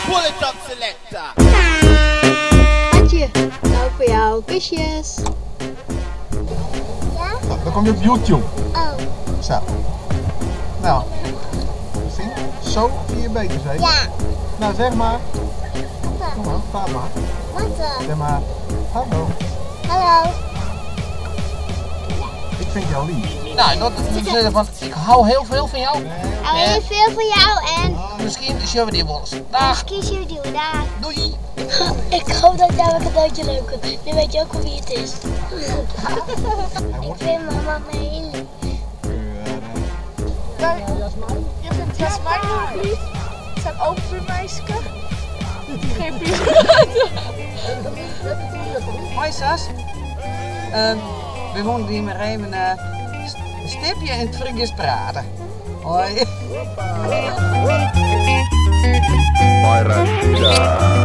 Pull it up, selector. Adje, nou voor jou. Kusjes. Ja? Nou, dan kom je op YouTube. Oh. Zo. Nou. Zie je? Zo zie je beter zeker? Ja. Nou zeg maar. Papa. Kom maar, praat maar. Wat dan? Zeg maar. Hallo. Hallo. Ik vind jou lief. Nou, dat is zeggen van, ik hou heel veel van jou. Ik hou heel veel van jou en Misschien zien we die wel eens. Dag, misschien zien we die daar. doei. Ik hoop dat jouw cadeautje leuk is. Nu weet je ook al wie het is. Ik vind mama me heel lief. Je vindt Jasmijn heel lief. Het zijn ook buurmeisje. Geen buur. Hoi Sas. We wonen hier maar even een stipje en het vriendjes praten. Hoi. Barracuda.